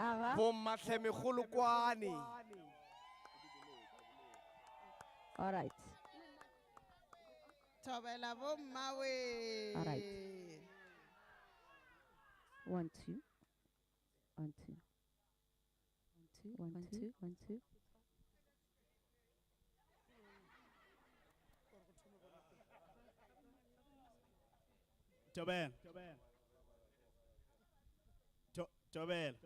Aga. Bommahle megolokwane. All right. Thobela bomma we. All right. One, two. One, two. One, two, one, two, one, two. Thobela. Tho- Thobela.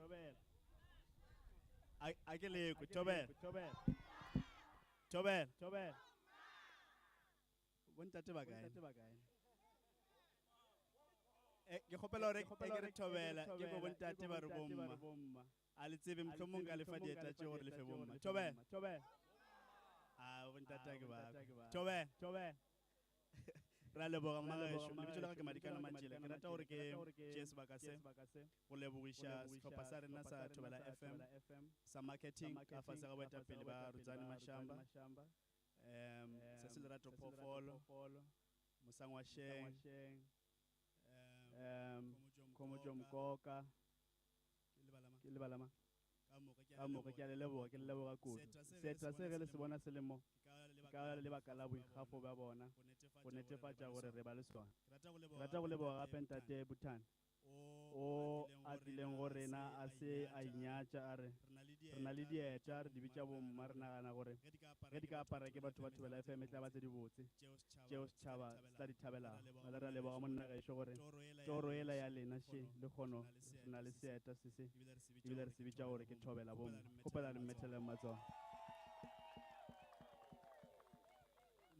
A a ke lekwe. Thobela. Thobela. Bontate ba kae? Eh, ke kgopela gore e ke re thobela ke ko bontate ba re bomma. A le tsebe mohlomong ka lefa dieta tše gore le fe bomma. Thobela. A bontate a ke ba. Thobela. Re a leboga mmagešo. Lebitso la ka ke Madikana Matšela. Ke rata gore ke tšee sebaka se go lebogiša sehlopha sa rena sa Thobela FM sa marketing ka fase ga boetapele ba Rudzani Mashamba, um Sesi Lerato Phoofolo, Mosangwa Sheng, um Khomotšo Mkoka, ke lebala mang? Ka moka ke a le leboga, ke le leboga kudu. Seeta se ge le se bona se le mo, ke ka lebaka la boikgafo bja bona go netefatša gore re ba le sona. Ke rata go leboga gape Ntate Buthane o a tlileng go rena a se a inyatša a re re na le dieta, re di bitša bomma, re nagana gore ge di ka apara ke batho ba Thobela FM e tla ba tse dibotse tšeo setšhaba se tla di thabelago. Bjale re a leboga monna gešo gore toro yela ya lena še lekgono re na le seeta se se ebile re se bitša gore ke Thobela Bomma. Kgopela le mmetheleng matsogo.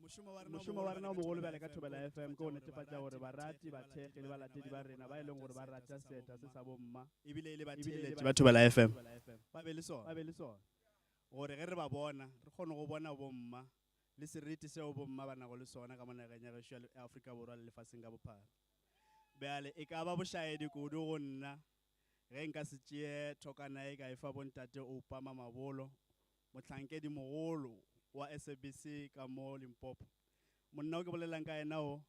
Mošomo wa rena o mogolo bjale ka Thobela FM ke go netefatša gore barati, bathekgi le balatedi ba rena ba e leng gore ba rata seeta se sa bomma ebile e le batheeletši ba Thobela FM ba be le sona gore ge re ba bona re kgone go bona bomma le seriti seo bomma ba nago le sona ka mo nageng ya gešo ya Afrika Borwa le lefaseng ka bophara. Bjale e ka ba bošaedi kudu go nna ge nka se tšee thokana ye ka e fa bontate Oupa Mamabolo, mohlankedimogolo wa SABC ka mo Limpopo. Monna o ke bolelang ka yena o,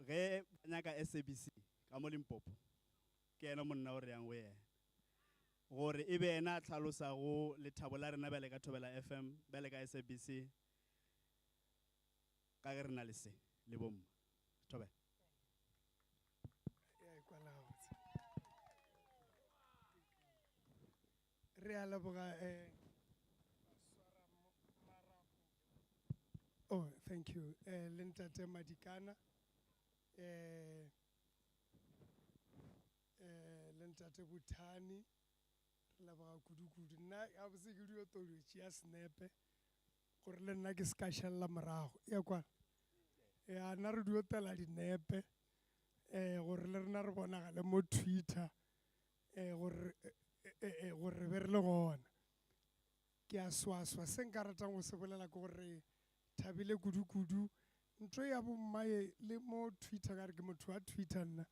ge ba nyaka SABC ka mo Limpopo, ke yena monna o re yang go yena gore e be yena a hlalosago lethabo la rena bjale ka Thobela FM, bjale ka SABC, ka ge re na le se le bomma. Thobela. Ya ikwala gabotse. Re a leboga eh Oh, thank you. Eh le ntate Madikana eh eh le ntate Buthani re leboga kudu-kudu. Nna gabotse ke dio to dio tšea senepe gore le nna ke se ka šalela morago. Ya kwana. Ya nna re dio tela dinepe eh gore le rena re bonagale mo Twitter eh gore eh, eh, gore re be re le gona. Ke a swaswa se nka ratang go se bolela ke gore re thabile kudu-kudu. Ntho ya bomma ye le mo Twitter ka re ke motho wa Twitter nna.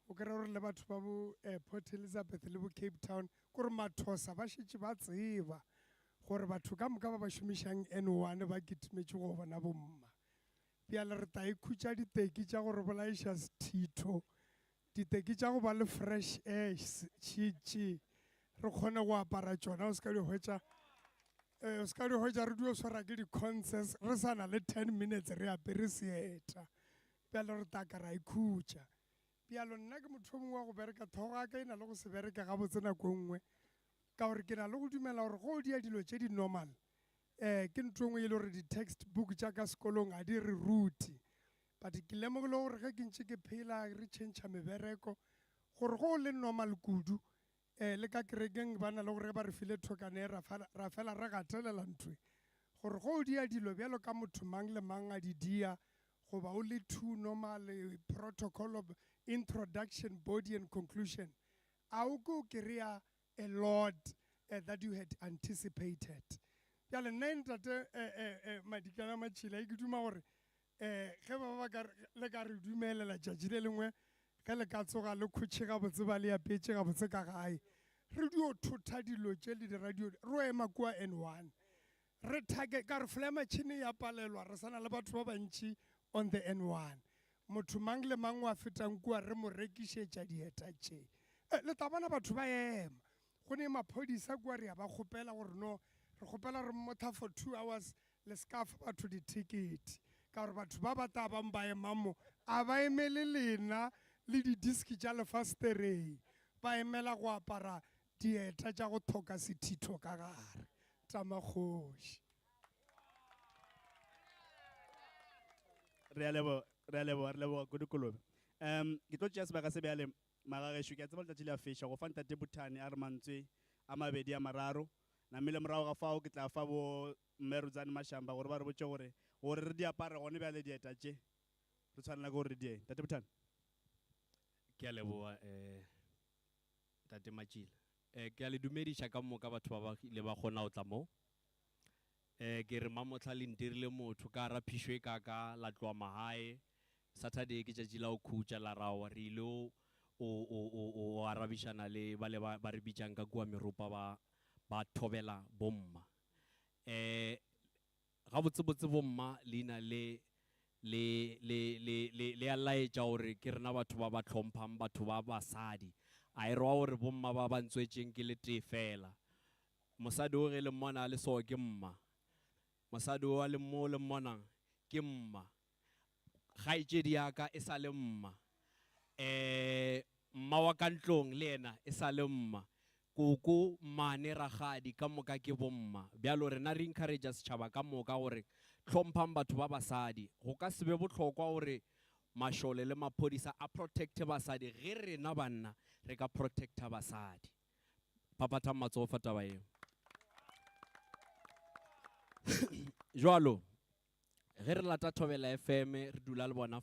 O kry-a gore le batho ba bo eh, Port Elizabeth le bo Cape Town kore mathosa ba šetše ba tseba gore batho ka moka ba ba šomišang N1 ba kitimetše go bona bomma. Bjale re tla ikhutša diteki tša go re bolaiša sethitho, diteki tša go ba le fresh air tšitši, re kgone go apara tšona o se ka di hwetša eh, o se ka di hwetša re dio swara ke di-concerts re sa na le 10 minutes re apere seeta. Bjale re tla ka ra ikhutša. Bjalo nna ke motho o mongwe wa go bereka, thogo ya ka e na le go se bereke gabotse nako e nngwe, ka gore ke na le go dumela gore go o dia dilo tše di normal um ke ntho e nngwe e le gore di-text book tša ka sekolong ga di re rute. But ke lemogile gore ge ke ntše ke phela re tšhentšha mebereko, gore go o le normal kudu um le ka kerekeng ba na le gore ge ba re file thokane e ra fela re gatelela ntho e, gore go o dia dilo bjalo ka motho mang le mang a di dia, goba o le too normal, protocol of introduction, body and conclusion, a o ke o kry-a a lot that you had anticipated. Bjale nna e ntate Madikana Matšhila e ke duma gore um ge ba ba ka le ka re dumelela tšatši le lengwe ge le ka tsoga le khutše gabotse ba le apetše gabotse ka gae re dio thotha dilo tše le di-radio re ema kua N1 re thake ka re fly machine ya palelwa re sana le batho ba bantši on the N1 motho mang le mang wa fetang kua re mo rekišetša dieta tše. Eh, le tla bona batho ba ema. Go ne maphodisa kua re a ba kgopela gore no, re kgopela re mmotha for 2 hours le se ka fa batho dithekete ka gore batho ba ba tla bang ba ema mo a ba emele lena le di-diski tša lefastereng, ba emela go apara dieta tša go thoka sethitho ka gare. Tamakgoši. Re a leboga, re a leboga, re leboga kudu Kolobe. Um ke tlo tšea sebaka se bjale magagešo, ke a tseba letšatši le a feša, go fa Ntate Buthane a re mantswe a mabedi a mararo. Namile morago ga fao ke tla fa bo Mme Rudzani Mashamba gore ba re botše gore gore re di apare gone bjale dieta tše re tshwanela ke gore re di eng. Ntate Buthane. Ke a leboga um Ntate Matšila. Um ke a le dumediša ka moka batho ba ba ile ba kgona go tla mo. Um ke re mamohla le ntirile motho ka gara phišo e kaka la tloga magae. Saturday ke tšatši la go khutša la ra re ile o o o o arabišana le ba le ba ba re bitšang ka kua meropa ba ba thobela bomma. Um gabotsebotse bomma leina le le le le le le a laetša gore ke rena batho ba ba hlomphang batho ba basadi. A e rwa gore bomma ba ba ntswetšeng ke le tee fela. Mosadi o ge le mmona a le so ke mma. Mosadi o a le mo le mmonang ke mma. Kgaetšedi ya ka e sa le mma. Um mma wa ka ntlong le yena e sa le mma. Koko, mmane, rakgadi ka moka ke bomma. Bjalo rena re encourage setšhaba ka moka gore hlomphang batho ba basadi. Go ka se be bohlokwa gore mašole le maphodisa a protecte basadi ge rena banna re ka protecta basadi. Phaphathang matsogo fa taba yeo. Jwalo ge re lata Thobela FM re dula le bona.